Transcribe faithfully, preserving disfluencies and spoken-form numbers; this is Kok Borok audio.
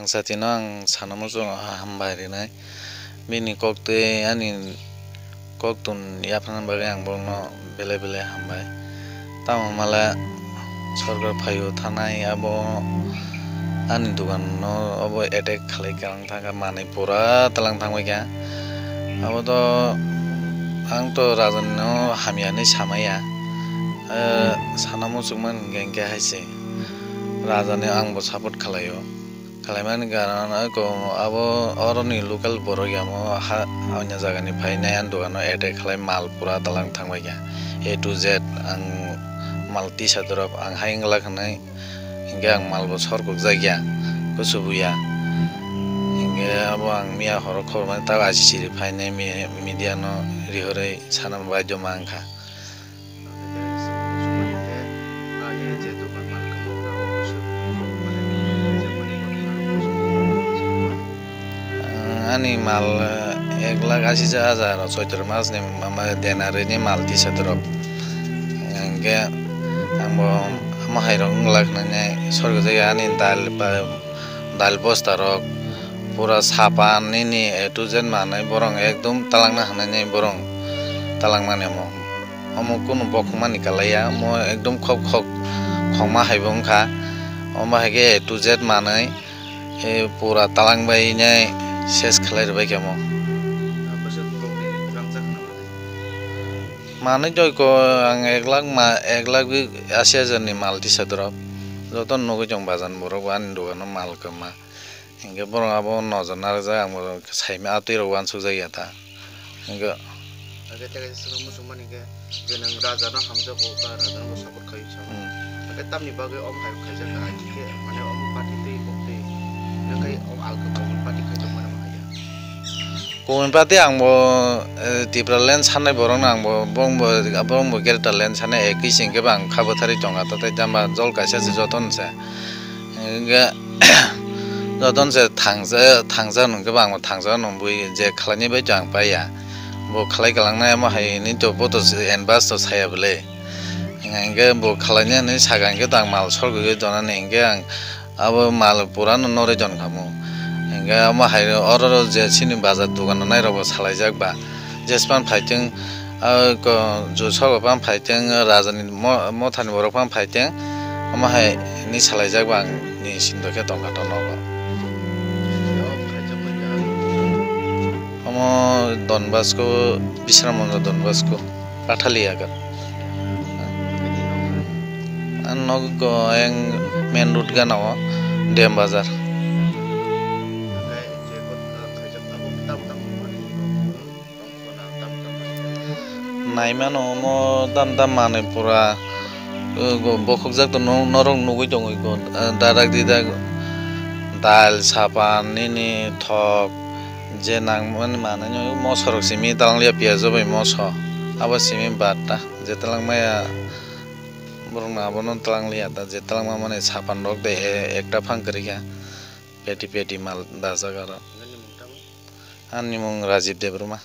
Satino ang sana muchungo hambai rinai. Bini koktwi ani koktun yapharna bagwi ang bono belai belai hambai. Tamo mala sorkar phaio thanai abo ani dukano obo attack khalai kha, ang thangkha manwi pura talang thangbai kha. Abo to ang to rajanino hamya hinwi samaya. Eh, sana muchungmani hwnkhe hwnkhe hai se. Rajani ang bo support khlaio. Khlaimani karon abo oroni local borok yamo ha, hamya jagani phainai ani dukano attack khlai mal pura talang thangbai kha. A to Z ang mal tisa drop ang hai wngla khanai. Hinkhe ang malbo sor kukjakya, kuchubuya. Hinkhe abo ang miya horo khobor mani tak achi siri phainai mi-, media no rihorwi sana baidhyo ma wngkha. Ani mal, eh, ek lakh ashi hajar choitro mas ni ma-, ma-, denari ni mal tisa drop. Hinkhe ang bo Omo hai rok wng lak nai nai sorgo jagao ani dal ba, dal bosta rok pura sapan nini A to Z manwi borok ekdom talangna hinwi nai borok talangmani omo. Omo kunu bokhokmani kalaiya, omo ekdom khok khok khokma hai bo wngkha. Omo hai khe A to Z manwi, eh, pura talangbai nai ses khlai rwbai khe omo. Manwi joiko ang ek lakh ma, ek lakh ashi hajar ni mal tisa drop. Joto nugwi tong bajan borok bo ani dogano mal kwma. Hinkhe borok abo nojor narwkjak, ang bo saimano ah twi rok uansukjak ya ta. Hinkhe Age tei kaisa swkang muchungmani khe je nwng rajano hamjago ba rajano bo support khaio sa. Hmm. Hinkhe tamni bagwi omo hai khaijak kha, I T khe mane omo party twi kok twi nang khai omo alkha kok party khaijak mane ma haiya. Kubun party ang bo, eh, Tipraland sanai borokno ang bo, borok bo, borok bo Greaterland sanai ekhi se hinkhe bo ang kha bwtharwi tongkha, tatai jamba jol kaisa se jotono se. Hinkhe jotono se thangsa, thangsa hwnkhe bo ang bo thangsa nungwi je khlainai bai to ang paiya. Bo khlai kwlangnai omo hai hinwi to bo to advance to saya bwle. Hinkhe bo khlainai hinwi saka hinkhe to ang mal sorgwi donani hinkhe ang Abo mal purano norwi don kha mo. Hinkhe omo hai oro je chini bazar dogano nairok bo salaijak ba. Jespan phaiteng, ah, ko, jusogo pan phaiteng, rajani mo-, mothani borok pan phaiteng, omo hai ni salaijak ba ang ni sindo khe tongkha to nogo. Omo Don Bosco, Bisramganj Don Bosco. Pathalia ka. Ang nogo eng main road gana o Dem Bazar. Naimano omo dam dam manwi pura, uh, bokhokjak to no-, norok nugwi tongwi ko, uh, darak didak dal sapan nini thok. Je nangmani manwi no moso rok simi talanglia piyaj bai moso. Abo simi batta je talangmaya borok no abono talanglia ta je talangma mani sapan rok de e-, ekta phang kwrwi kha peti peti mal dajak aro. Ani mung Rajib Debbarma.